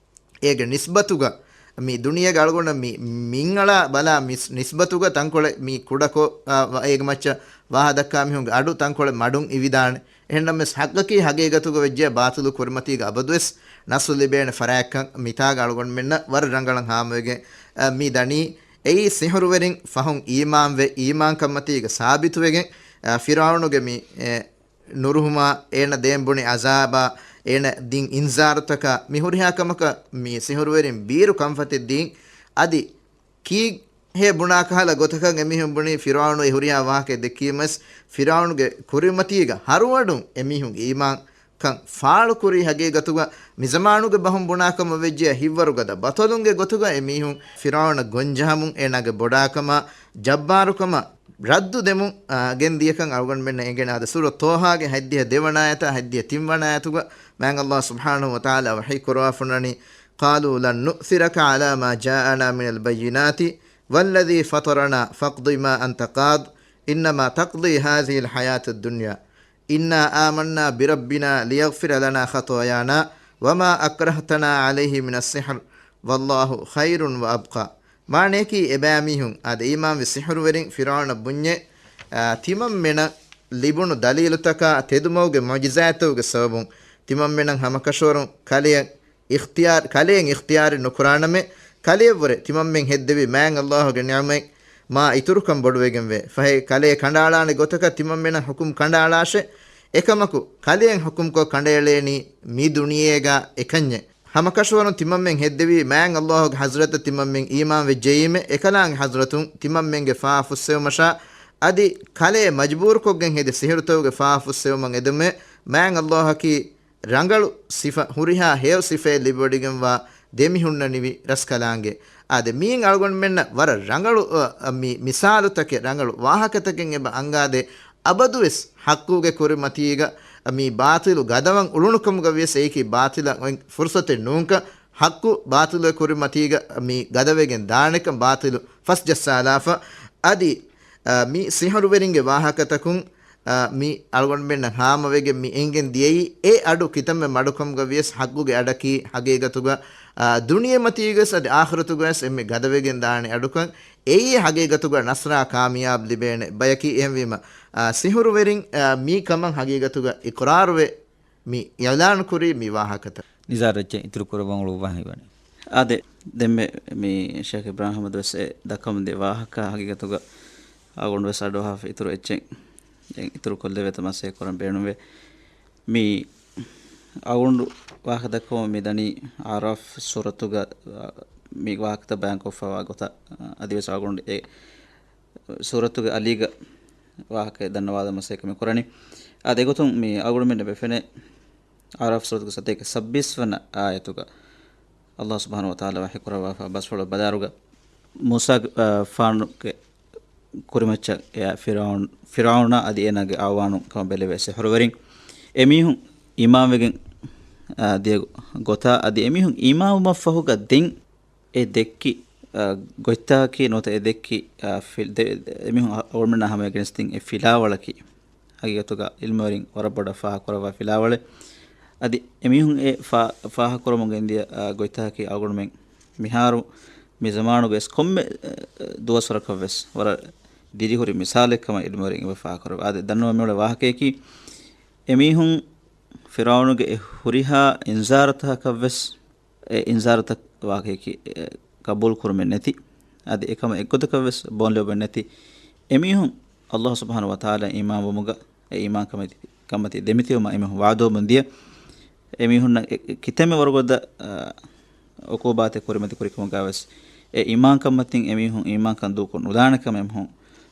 އޭގެ ނިސްބަތުގަ މި ދުނިޔޭގެ އަޅުގަނޑަށް މި، މިންއަޅާ ބަލާ މި ނިސްބަތުގަ ތަންކޮޅެއް މި ކުޑަކޮށް، އާ، ވަ-، އޭގެ މައްޗަށް ވާހަ ދައްކާ މީހުންގެ އަޑު ތަންކޮޅެއް މަޑުން އިވިދާނެ. އެހެންނަމަވެސް ހައްގަކީ ހަގީގަތުގަ ވެއްޖެ ބާޠިލު ކުރިމަތީގަ އަބަދުވެސް ނަޞްރު ލިބޭނެ ފަރާތްކަން މިތާގަ އަޅުގަނޑުމެންނަށް ވަރަށް ރަނގަޅަށް ހާމަވެގެން، އަ، މި ދަނީ. އެއީ ސިހުރުވެރިން ފަހުން އީމާންވެ، އީމާންކަންމަތީގަ ސާބިތުވެގެން، އަ، ފިރުޢައުނުގެ މި، އެ، ނުރުހުމާ، އޭނަ ދޭން ބުނި އަޒާބާ، އޭނަ ދިން އިންޒާރުތަކާ، މި ހުރިހާ ކަމަކަށް މި ސިހުރުވެރިން ބީރު ކަންފަތެއް ދީން. އަދި ކީއްހޭ ބުނާ ކަހަލަ ގޮތަކަށް އެމީހުން ބުނީ ފިރުޢައުނު އެ ހުރިހާ ވާހަކައެއް ދެއްކީމަސް، ފިރުޢައުނުގެ ކުރިމަތީގަ ހަރުވަޑުން އެމީހުން އީމާން ކަން ފާޅުކުރީ. ހަގީގަތުގަ މިޒަމާނުގެ ބަހުން ބުނާކަމަށް ވެއްޖެ ހިއްވަރުގަދަ ބަޠަލުންގެ ގޮތުގަ އެމީހުން ފިރުޢައުނަށް ގޮންޖަހަމުން އޭނާގެ ބޮޑާކަމާ، ޖައްބާރުކަމާ ރައްދު ދެމުން، އާ، ގެންދިޔަކަން އަޅުގަނޑުމެންނަށް އެނގެން. އާދެ، ސޫރަ ޠާހާގެ ހަތްދިހަ ދެވަނަ އާޔަތާ ހަތްދިހަ ތިންވަނަ އާޔަތުގަ މާތް ﷲ ސުބްޙާނަހޫ ވަތަޢާލާ ވަޙީ ކުރަވާފަ އޮންނަނީ، قَالُوا لَن نُّؤْثِرَكَ عَلَىٰ مَا جَاءَنَا مِنَ الْبَيِّنَاتِ وَالَّذِي فَطَرَنَا فَاقْضِ مَا أَنْتَ قَاضٍ إِنَّمَا تَقْضِي هَٰذِهِ الْحَيَاةَ الدُّنْيَا إِنَّا آمَنَّا بِرَبِّنَا لِيَغْفِرَ لَنَا خَطَايَانَا وَمَا أَكْرَهْتَنَا عَلَيْهِ مِنَ السِّحْرِ وَاللَّهُ خَيْرٌ وَأَبْقَىٰ. މާނަޔަކީ، އެބައިމީހުން އާދެ، އީމާންވި ސިހުރުވެރިން ފިރުޢައުނަށް ބުންޏޭ، އާ، ތިމަންމެނަށް ލިބުނު ދަލީލުތަކާ ތެދުމަގުގެ މުޢުޖިޒާތްތަކުގެ ސަބަބުން ތިމަންމެނަށް ހަމަކަށަވަރުން ކަލެއަށް އިޚްތިޔާރު، ކަލޭން އިޚްތިޔާރެއް ނުކުރާނަމޭ، ކަލެއަށްވުރެ ތިމަންމެން ހެއްދެވި މާތް ﷲ ގެ ނިޢުމަތް މާ އިތުރުކަން ބޮޑުވެގެންވޭ. ފަހެ ކަލޭ ކަނޑައަޅާނެ ގޮތަކަށް ތިމަންމެނަށް ޙުކުމް ކަނޑައަޅާށޭ. އެކަމަކު، ކަލޭން ޙުކުމްކޮށް ކަނޑައެޅޭނީ މި ދުނިޔޭގަ އެކަންޏެއް. ހަމަކަށަވަރުން ތިމަންމެން ހެއްދެވީ މާތް ﷲ ގެ ޙަޟްރަތަށް ތިމަންމެން އީމާން ވެއްޖެއީމެ، އެކަލާނގެ ޙަޟްރަތުން ތިމަންމެންގެ ފާފަ ފުއްސެވުމަށާ، އަދި ކަލޭ މަޖުބޫރުކޮށްގެން ހެދި ސިހުރުތަކުގެ ފާފަ ފުއްސެވުމަށް އެދުމޭ، މާތް ﷲ އަކީ ރަނގަޅު ސިފަ، ހުރިހާ ހެޔޮ ސިފައެއް ލިބިވަޑައިގެންވާ ދެމިހުންނަނިވި ރަސްކަލާނގެ. އާދެ، މިއިން އަޅުގަނޑުމެންނަށް ވަރަށް ރަނގަޅު، އަ، އަ، މި މިސާލުތަކެއް، ރަނގަޅު ވާހަކަތަކެއް އެބަ އަންގާދޭ. އަބަދުވެސް ޙައްޤުގެ ކުރިމަތީގަ، އަ، މި ބާޠިލު ގަދަވަން އުޅުނުކަމުގަ ވިޔަސް އެއީކީ ބާޠިލަށް އޮތް ފުރުޞަތެއް ނޫންކަން، ޙައްޤު ބާޠިލުގެ ކުރިމަތީގަ މި ގަދަވެގެން ދާނެކަން، ބާޠިލު ފަސްޖައްސާލާފަ. އަދި، އަ، މި ސިހުރުވެރިންގެ ވާހަކަތަކުން، އަ، މި އަޅުގަނޑުމެންނަށް ހާމަވެގެން މި އެނގެން ދިޔައީ، އެ އަޑު ކިތަންމެ މަޑުކަމުގަ ވިޔަސް ޙައްޤުގެ އަޑަކީ ހަގީގަތުގަ، އަ، ދުނިޔެމަތީގަސް އަދި އާޚިރަތުގަސް އެންމެ ގަދަވެގެން ދާނެ އަޑުކަން. އެއީ ހަގީގަތުގަ ނަޞްރާ ކާމިޔާބު ލިބޭނެ ބަޔަކީ. އެހެންވީމަ، އަ، ސިހުރުވެރިން، އަ، މި ކަމަށް ހަގީގަތުގަ އިޤްރާރުވެ، މި އިޢުލާނު ކުރީ މި ވާހަކަތައް. ނިޒާރު އެއްޗެއް އިތުރު ކުރައްވަން އުޅުއްވާ ހީވަނީ. އާދެ، ދެންމެ މި ޝޭޚް އިބްރާހިމް އަޙްމަދު ވެސް އެ ދައްކަމުން ދިޔަ ވާހަކަ ހަގީގަތުގަ އަޅުގަނޑު ވެސް އަޑުއަހާފަ އިތުރު އެއްޗެއް ދެން އިތުރު ކޮށްލެވޭތަ މަސައްކަތް ކުރަން ބޭނުންވޭ. މި އަޅުގަނޑު ވާހަކަ ދައްކަމުން މި ދަނީ އަޢުރާފް ސޫރަތުގަ، އަ، މި ވާހަކަތައް ބަޔާންކޮށްފައިވާ ގޮތަށް، އަ، އަދިވެސް އަޅުގަނޑު އެ ސޫރަތުގެ އަލީގަ ވާހަކައެއް ދަންނަވާލަން މަސައްކަތް މި ކުރަނީ. އާދެ، އެގޮތުން މި އަޅުގަނޑުމެންނަށް ވެފެނޭ އަޢުރާފް ސޫރަތުގެ ސަތޭކަ ސައްބީސް ވަނަ އާޔަތުގަ ﷲ ސުބްޙާނަހޫ ވަތަޢާލާ ވަޙީ ކުރައްވާފަ ބަސްފުޅު ބަލާއިރުގަ މޫސާ، އާ، ފާނުގެ ކުރިމައްޗަށް އެއާ ފިރުޢައުން، ފިރުޢައުނާ އަދި އޭނާގެ އަޢުވާނުން ކަމަށް ބެލެވޭ ސިޙުރުވެރިން. އެމީހުން އީމާންވެގެން، އާ، ދިޔަ ގޮތާ އަދި އެމީހުން އީމާންވުމަށްފަހުގަ ދެން އެ ދެއްކި، އާ، ގޮތްތަކަކީ ނުވަތަ އެ ދެއްކި، އާ، ފި-، ދެ-، އެމީހުން އަ-، އަޅުގަނޑުމެންނާ ހަމަޔަށް ގެނެސްދިން އެ ފިލާވަޅަކީ ހަގީގަތުގަ ޢިލްމުވެރިން ވަރަށް ބޮޑަށް ފާހަގަކުރައްވާ ފިލާވަޅެއް. އަދި އެމީހުން އެ ފާ-، ފާހަގަކުރަމުން ގެންދިޔަ، އާ، ގޮތްތަކަކީ އަޅުގަނޑުމެން މިހާރު މި ޒަމާނުގަ ވެސް ކޮންމެ، އަ، ދުވަސްވަރަކަށް ވެސް ވަރަށް ދިރިހުރި މިސާލެއް ކަމަށް ޢިލްމުވެރިން އެބަ ފާހަގަކުރައްވާ. އާދެ، ދަންނަވަން މިއުޅޭ ވާހަކަޔަކީ، އެމީހުން ފިރުޢައުނުގެ އެ ހުރިހާ އިންޒާރުތަކަކަށް ވެސް، އެ އިންޒާރުތައް ވާހަކަޔަކީ، އެ، ޤަބޫލު ކުރުމެއް ނެތި، އަދި އެކަމަށް އެއްގޮތަކަށް ވެސް ބޯންލެވުމެއް ނެތި އެމީހުން ﷲ ސުބްޙާނަހޫ ވަތަޢާލާ އީމާންވުމުގަ އެ އީމާންކަންމަތި-، ކަންމަތީ ދެމިތިބުމަށް އެމީހުން ވަޢުދުވަމުން ދިޔަ. އެމީހުންނަށް އެ-، އެ-، ކިތަންމެ ވަރުގަދަ، އާ، ޢުޤޫބާތެއް ކުރިމަތި ކުރިކަމުގަ ވެސް އެ އީމާންކަންމަތިން އެމީހުން އީމާންކަން ދޫކޮށް ނުދާނެ ކަމަށް އެމީހުން،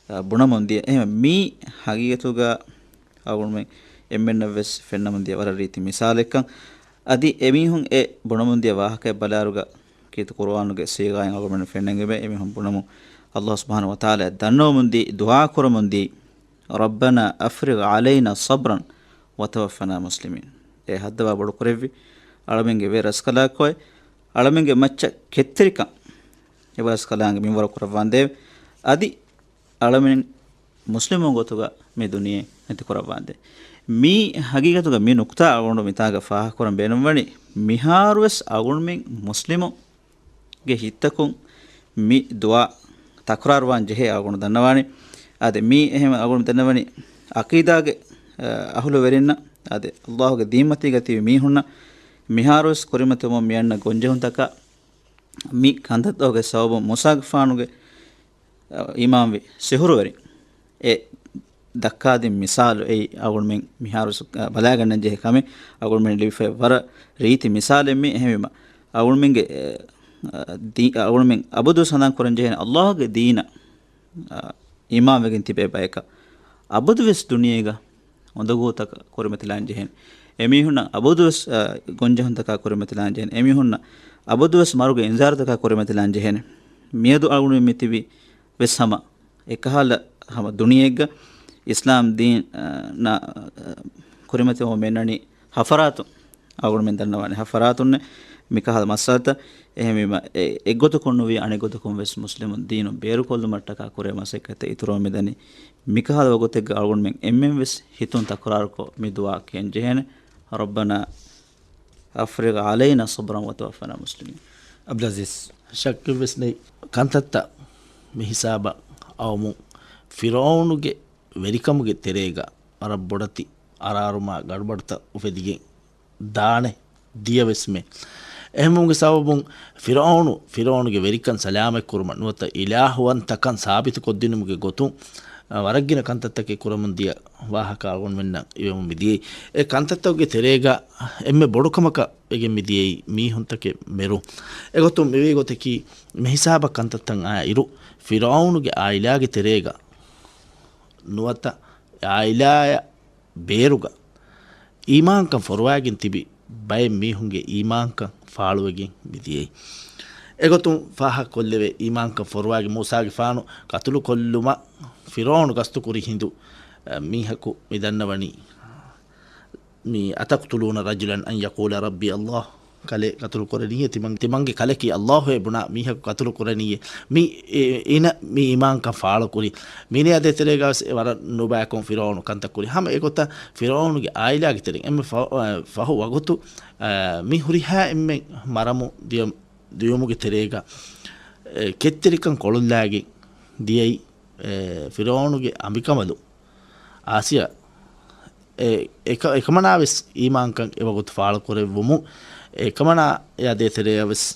އާ، ބުނަމުން ދިޔަ. އެހެން މީ ހަގީގަތުގަ އަޅުގަނޑުމެން އެންމެންނަށް ވެސް ފެންނަމުން ދިޔަ ވަރަށް ރީތި މިސާލެއްކަން. އަދި އެމީހުން އެ ބުނަމުން ދިޔަ ވާހަކައެއް ބަލާއިރުގަ ކީރިތި ޤުރުއާނުގެ ޞީޣާއިން އަޅުގަނޑުމެން ފެންނަން އެބަ އެމީހުން ބުނަމުން ﷲ ސުބްޙާނަހޫ ވަތަޢާލާ ދަންނަވަމުން ދީ، ދުޢާ ކުރަމުން ދީ، رَبَّنَا أَفْرِغْ عَلَيْنَا صَبْرًا وَتَوَفَّنَا مُسْلِمِينَ. އެ ހައްދަވާ ބޮޑު ކުރެއްވި، އަޅަމެންގެ ވެރި ރަސްކަލާކޮއެ، އަޅަމެންގެ މައްޗަށް ކެތްތެރިކަން އެބަ ރަސްކަލާނގެ މިންވަރު ކުރައްވާނދޭވެ. އަދި އަޅަމެން މުސްލިމުން ގޮތުގަ މި ދުނިޔެ ނެތިކުރައްވާނދޭ. މީ ހަގީގަތުގަ މި ނުކުތާ އަޅުގަނޑު މިތާގަ ފާހަގަކުރަން ބޭނުންވަނީ، މިހާރުވެސް އަޅުގަނޑުމެން މުސްލިމުންގެ ހިތްތަކުން މި ދުޢާ ތަކުރާރުވާން ޖެހޭ އަޅުގަނޑު ދަންނަވާނީ. އާދެ، މީ އެހެން އަޅުގަނޑު ދަންނަވަނީ ޢަޤީދާގެ، އަ، އަހުލުވެރިންނަށް، އާދެ، ﷲގެ ދީންމަތީގަ ތިބި މީހުންނަށް މިހާރުވެސް ކުރިމަތިވުމުން މިއަންނަ ގޮންޖެހުންތަކާ މި ކަންތައްތަކުގެ ސަބަބުން މޫސާގެފާނުގެ، އަ، އީމާންވި ސިޙުރުވެރިން އެ ދައްކާދިން މިސާލު އެއީ އަޅުގަނޑުމެން މިހާރު ސު-، އަ، ބަލާގަންނަން ޖެހޭ ކަމެއް. އަޅުގަނޑުމެން ލިބިފައި ވަރަށް ރީތި މިސާލެއް މި. އެހެންވީމަ އަޅުގަނޑުމެންގެ، އެ، އަ، ދީ-، އަޅުގަނޑުމެން އަބަދުވެސް ހަނދާން ކުރަން ޖެހޭނެ ﷲގެ ދީނަށް، އަ، އީމާންވެގެން ތިބޭ ބަޔަކަށް އަބަދުވެސް ދުނިޔޭގަ އުނދަގޫތަކަށް ކުރިމަތިލާން ޖެހޭނެ. އެމީހުންނަށް އަބަދުވެސް، އަ، ގޮންޖެހުންތަކާ ކުރިމަތިލާން ޖެހޭނެ. އެމީހުންނަށް އަބަދުވެސް މަރުގެ އިންޒާރުތަކާ ކުރިމަތިލާން ޖެހޭނެ. މިއަދު އަޅުގަނޑު މިތިބި ވެސް ހަމަ އެކަހަލަ ހަމަ ދުނިޔެއެއްގަ އިސްލާމް ދީން، އަ، ނާ، އަ، ކުރިމަތިވަމުން މިއަންނަނީ ހަފަރާތުން. އަޅުގަނޑުމެން ދަންނަވާނެ ހަފަރާތުންނޭ. މިކަހަލަ މައްސަލަތައް. އެހެންވީމަ، އެ، އެއްގޮތަކުން ނުވި އަނެއްގޮތަކުން ވެސް މުސްލިމުން ދީނު ބޭރުކޮށްލުމަށްޓަކާ ކުރޭ މަސައްކަތެއް އިތުރުވަމުން މިދަނީ. މިކަހަލަ ވަގުތެއްގަ އަޅުގަނޑުމެން އެންމެން ވެސް ހިތުން ތަކުރާރުކޮށް މި ދުޢާ ކިޔަން ޖެހޭނެ. رَبَّنَا أَفْرِغْ عَلَيْنَا صَبْرًا وَتَوَفَّنَا مُسْلِمِينَ. ޢަބްދުލްޢަޒީޒް، ޝައްކެއްވެސް ނެތް، ކަންތައްތައް މި ހިސާބަށް އައުމުން ފިރުޢައުނުގެ ވެރިކަމުގެ ތެރޭގަ ވަރަށް ބޮޑެތި އަރާރުމާ ގަޑުބަޑުތައް އުފެދިގެން ދާނެ ދިޔަވެސްމެ. އެހެންވުމުގެ ސަބަބުން ފިރުޢައުނު، ފިރުޢައުނުގެ ވެރިކަން ސަލާމަތްކުރުމަށް ނުވަތަ އިލާހުވަންތަކަން ސާބިތުކޮށްދިނުމުގެ ގޮތުން، އަ، ވަރަށްގިނަ ކަންތައްތަކެއް ކުރަމުން ދިޔަ ވާހަކަ އަޅުގަނޑުމެންނަށް އިވެމުން މިދިޔައީ. އެ ކަންތައްތަކުގެ ތެރޭގަ އެންމެ ބޮޑު ކަމަކަށް ވެގެން މިދިޔައީ މީހުންތަކެއް މެރު. އެގޮތުން މިވީ ގޮތަކީ މިހިސާބަށް ކަންތައްތައް އާ އިރު، ފިރުޢައުނުގެ އާއިލާގެ ތެރޭގަ ނުވަތަ އާއިލާއަށް ބޭރުގަ އީމާންކަން ފޮރުވައިގެން ތިބި ބައެއް މީހުންގެ އީމާންކަން ފާޅުވެގެން މިދިޔައީ. އެގޮތުން ފާހަގަކޮށްލެވޭ، އީމާންކަން ފޮރުވައިގެން މޫސާގެފާނު ކަތުލުކޮށްލުމަށް ފިރުޢައުނު ގަސްތުކުރި ހިނދު، އަ، މީހަކު މި ދަންނަވަނީ، މި، أَتَقْتُلُونَ رَجُلًا أَنْ يَقُولَ رَبِّيَ اللَّهُ، ކަލެއް ކަތުލު ކުރަނީއޭ، ތިމަން-، ތިމަންގެ ކަލަކީ ﷲ އޭ ބުނާ މީހަކު ކަތުލު ކުރަނީއޭ. މި، އޭ، އޭނަ މި އީމާންކަން ފާޅުކުރި. މިނެ އަދެ ތެރޭގަވެސް އެ ވަރަށް ނުބައިކޮން ފިރުޢައުނު ކަންތައް ކުރި. ހަމަ އެގޮތަށް ފިރުޢައުނުގެ އާއިލާގެ ތެރެއިން އެންމެ ފަ-، އަ، ފަހު ވަގުތު، އަ، މި ހުރިހާ އެންމެން މަރަމު ދިޔަ-، ދިޔުމުގެ ތެރޭގަ، އެ، ކެތްތެރިކަން ކޮޅުލާގެން ދިޔައީ، އެ، ފިރުޢައުނުގެ އަނބިކަނބަލުން. އާސިޔާ، އެ، އެކަ-، އެކަމަނާވެސް އީމާންކަން އެވަގުތު ފާޅުކުރެއްވުމުން، އެކަމަނާ އެ އަދޭ ތެރެއަށްވެސް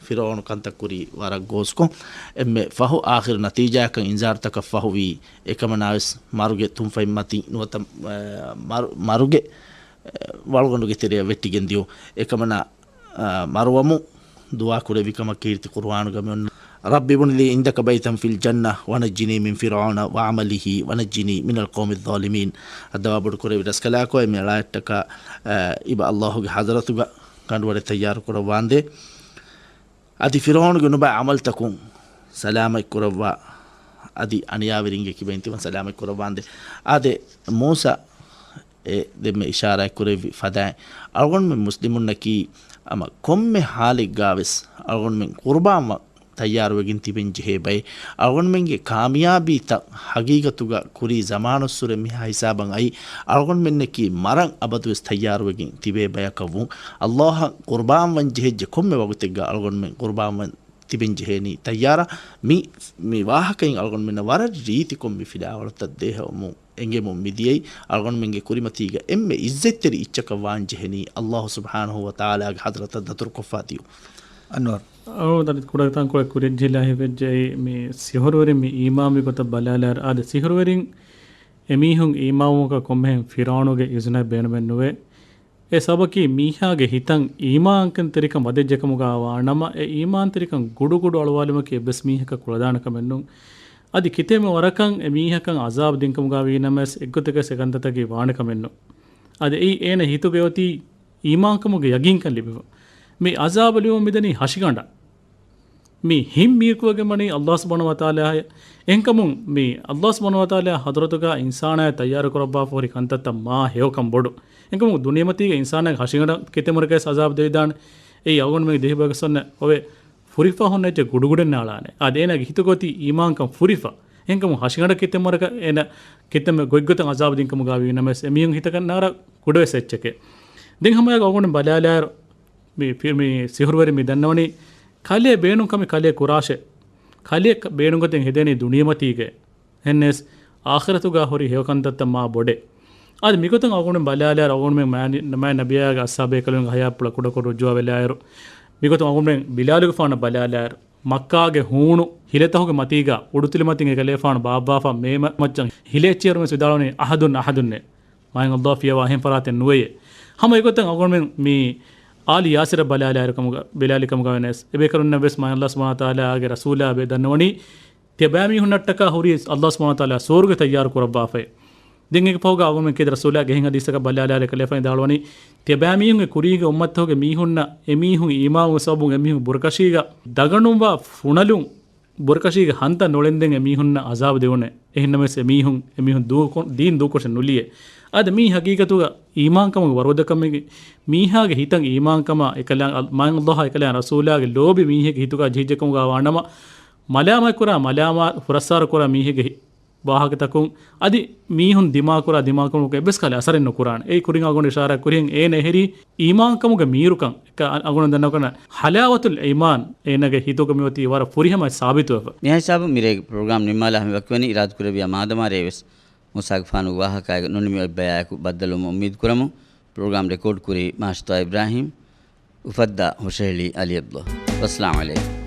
ފިރުޢައުނު ކަންތައް ކުރީ ވަރަށް ގޯސްކޮށް، އެންމެ ފަހު އާޚިރު ނަތީޖާއަކަށް އިންޒާރުތަކަށް ފަހުވީ، އެކަމަނާވެސް މަރުގެ ތުންފަތް މަތިން ނުވަތަ، އެ، މަރު-، މަރުގެ، އެ، ވަޅުގަނޑުގެ ތެރެއަށް ވެއްޓިގެން ދިޔުން. އެކަމަނާ، އެ، މަރުވަމުން ދުޢާ ކުރެއްވި ކަމަށް ކީރިތި ޤުރުއާނުގަ މި އޮންނަ. رب ابن لي عندك بيتا في الجنة ونجني من فرعون وعمله ونجني من القوم الظالمين. ހައްދަވާ ބޮޑު ކުރެއްވި ރަސްކަލާކޮ، އެ މި އަޅާއަށްޓަކާ، އަ، އިބަ އައްލާހުގެ ޙަޟްރަތުގަ ކަނޑުވަޑެއް ތައްޔާރު ކުރައްވާނދޭ. އަދި ފިރުޢައުނުގެ ނުބައި ޢަމަލުތަކުން ސަލާމަތް ކުރައްވާ، އަދި އަނިޔާވެރިންގެ ކިބައިން ތިބަން ސަލާމަތް ކުރައްވާނދޭ. އާދެ، މޫސާ އެ ދެންމެ އިޝާރާތް ކުރެއްވި ފަދައިން، އަޅުގަނޑުމެން މުސްލިމުންނަކީ ހަމަ ކޮންމެ ޙާލެއްގާވެސް އަޅުގަނޑުމެން ޤުރުބާން ވަ-، ތައްޔާރުވެގެން ތިބެން ޖެހޭ ބައެއް. އަޅުގަނޑުމެންގެ ކާމިޔާބީތައް ހަގީގަތުގަ ކުރީ ޒަމާނުއްސުރެ މިހާ ހިސާބަށް އައި، އަޅުގަނޑުމެންނަކީ މަރަން އަބަދުވެސް ތައްޔާރުވެގެން ތިބޭ ބަޔަކަށްވުން. އައްލާހަށް ޤުރުބާން ވަން ޖެހެއްޖެ ކޮންމެ ވަގުތެއްގަ އަޅުގަނޑުމެން ޤުރުބާން ވަން ތިބެން ޖެހޭނީ ތައްޔާރަށް. މި، މި ވާހަކައިން އަޅުގަނޑުމެންނަށް ވަރަށް ރީތިކޮށް މި ފިލާވަޅުތައް ދޭހަވަމުން އެނގެމުން މިދިޔައީ. އަޅުގަނޑުމެންގެ ކުރިމަތީގަ އެންމެ އިއްޒަތްތެރި އިއްޗަކަށް ވާން ޖެހެނީ އައްލާހު ސުބްޙާނަހު ވަ ތަޢާލާގެ ޙަޟްރަތަށް ދަތުރުކޮށްފާތީވު. އަންވަރު. އަޅުގަނޑު ތަން ކުޑަ ތަންކޮޅެއް ކުރިއަށް ޖެހިލާ ހިފެއްޖެއްޔާ މި ސިހުރުވެރިން މި އީމާންވި ގޮތަށް ބަލާލާއިރު، އާދެ، ސިހުރުވެރިން އެމީހުން އީމާންވުމަކަށް ކޮންމެހެން ފިރުޢައުނުގެ އިޒުނައެއް ބޭނުމެއް ނުވޭ. އެ ސަބަބަކީ މީހާގެ ހިތަށް އީމާންތެރިކަން ވަދެއްޖެކަމުގަ ވާނަމަ، އެ އީމާންތެރިކަން ގުޑުގުޑު އަޅުވާލުމަކީ އެއްވެސް މީހަކަށް ކުޅަދާނެ ކަމެއް ނޫން. އަދި ކިތައްމެ ވަރަކަށް އެ މީހަކަށް ޢަޒާބު ދިން ކަމުގަ ވީނަމަވެސް އެއްގޮތަކަށް އެކަންތައްތަކީ ވާނެ ކަމެއް ނޫން. އަދި އެއީ އޭނަ ހިތުގަ އޮތީ އީމާންކަމުގެ ޔަގީންކަން ލިބިފަ. މި ޢަޒާބު ލިބުމުން މިދަނީ ހަށިގަނޑަށް. މި ހިތް މީރުކުރެވިގެންވަނީ އައްލާހު ސުބްޙާނަހު ވަތަޢާލާއޭ. އެހެންކަމުން މި އައްލާހު ސުބްޙާނަހު ވަތަޢާލާ ޙަޟްރަތުގަ އިންސާނާއަށް ތައްޔާރު ކުރައްވާފަ ހުރި ކަންތައްތައް މާ ހެޔޮކަން ބޮޑު. އެހެންކަމުން ދުނިޔެމަތީގަ އިންސާނާގެ ހަށިގަނޑަށް ކިތައްމެ ވަރަކަށް ވެސް ޢަޒާބު ދެވިދާނެ. އެއީ އަޅުގަނޑުމެންގެ ދިވެހިބަޔަކަށް އޮންނަ އޮވެ ފުރިފަ ހުންނަ އެއްޗެއް ގުޑުގުޑެއް ނާޅާނެ. އާދެ، އޭނާގެ ހިތުގަ އޮތީ އީމާންކަން ފުރިފަ. އެހެންކަމުން ހަށިގަނޑަށް ކިތައްމެ ވަރަކަށް އޭނަ ކިތައްމެ ގޮތްގޮތަށް ޢަޒާބު ދިން ކަމުގަ ވީނަމަވެސް އެމީހުން ހިތަކަށް ނާރާ ކުޑަވެސް އެއްޗެކޭ. ދެން ހަމައެއާއެކު އަޅުގަނޑު ބަލާލާއިރު މި ފި-، މި ސިހުރުވެރިން މި ދަންނަވަނީ ކަލޭ ބޭނުން ކަމެއް ކަލޭ ކުރާށޭ. ކަލޭ ކަ-، ބޭނުން ގޮތެއް ހެދޭނީ ދުނިޔެމަތީގައޭ. އެހެންނަމަވެސް އާޚިރަތުގަ ހުރި ހެޔޮ ކަންތައްތައް މާ ބޮޑޭ. އަދި މިގޮތުން އަޅުގަނޑު ބަލާލާއިރު އަޅުގަނޑުމެން މާ ނި-، މާތް ނަބިއްޔާގެ އަޞްޙާބޭކަލުންގެ ހަޔާތްޕުޅަށް ކުޑަކޮށް ރުޖޫޢަވެލާއިރު، މިގޮތުން އަޅުގަނޑުމެން ބިލާލުގެފާނަށް ބަލާލާއިރު، މައްކާގެ ހޫނު ހިލަތަކުގެ މަތީގަ އުޑުތިލަމަތިން އެކަލޭފާނު ބާއްވާފަ މޭ މަ-، މައްޗަށް ހިލައެއްޗިއިރު ވެސް ވިދާޅުވަނީ އަޙަދުން އަޙަދުންނޭ. މާތް އައްލާހު ފިޔަވާ އެހެން ފަރާތެއް ނުވެޔޭ. ހަމަ އެގޮތަށް އަޅުގަނޑުމެން މި އާލި ޔާސިރަށް ބަލާލާއިރު ކަމުގަ، ބިލާލީ ކަމުގަ ވެސް އެބޭކަލުންނަށް ވެސް މާތް އައްލާހު ސުބްޙާނަހު ވަތަޢާލާގެ ރަސޫލާ ބެ ދަންނަވަނީ، ތިޔަބައިމީހުންނަށްޓަކާ ހުރީ އައްލާހު ސުބްޙާނަހު ވަތަޢާލާ ސުވަރުގެ ތައްޔާރު ކުރައްވާފައޭ. ދެން އޭގެ ފަހުގަ އަޅުގަނޑުމެން ކީރިތި ރަސޫލާގެ އެހެން ޙަދީޘްތަކަށް ބަލާލާއިރު ކަލޭފާނު ވިދާޅުވަނީ، ތިޔަބައިމީހުންގެ ކުރީގެ އުއްމަތްތަކުގެ މީހުންނަށް އެމީހުން އީމާންވުމުގެ ސަބަބުން އެމީހުން ބުރަކަށީގަ ދަގަނޑުންވާ ފުނަލުން ބުރަކަށީގެ ހަންތައް ނުޅެންދެން އެމީހުންނަށް ޢަޒާބު ދެވުނޭ. އެހެންނަމަވެސް އެމީހުން، އެމީހުން ދޫކޮ-، ދީން ދޫކޮށެއް ނުލިޔޭ. އާދެ، މީ ހަގީގަތުގަ އީމާންކަމުގެ ވަރުގަދަކަމެއް. މީހާގެ ހިތަށް އީމާންކަމާ އެކަލާ، މާތް އައްލާހާ އެކަލާ ރަސޫލާގެ ލޯބި މީހެއްގެ ހިތުގަ ޖެހިއްޖެކަމުގަ ވާނަމަ، މަލާމާތްކުރާ، މަލާމާ ފުރައްސާރަކުރާ މީހެއްގެ ހި-، ވާހަކަތަކުން އަދި މީހުން ދިމާކުރާ ދިމާކުރުމަކުން އެއްވެސް ކަހަލަ އަސަރެއް ނުކުރާނެ. އެއީ ކުރިން އަޅުގަނޑު އިޝާރާތް ކުރިހެން އޭނަ އެހެރީ އީމާންކަމުގެ މީރުކަން. އެކަ އަ-، އަޅުގަނޑު ދަންނަވަނީ ޙަލާވަތުލް އީމާން އޭނަގެ ހިތުގަ މިއޮތީ ވަރަށް ފުރިހަމަ ސާބިތުވެފަ. މިހާ ހިސާބުން މިރޭގެ ޕްރޮގްރާމް ނިންމާލާ ހަމަ ވަކިވަނީ އިރާދަކުރެއްވިޔާ މާދަމާ ރޭވެސް މޫސާގެފާނުގެ ވާހަކައިގަ ނުނިމި އޮތް ބަޔާއެކު ބައްދަލުވުމަށް އުއްމީދު ކުރަމުން. ޕްރޮގްރާމް ރެކޯޑް ކުރީ މާޝްތާ އިބްރާހީމް، އުފައްދާ ހުށަހެޅީ އަލީ އަބްދުﷲ. ވައްސަލާމް ޢަލައިކުމް.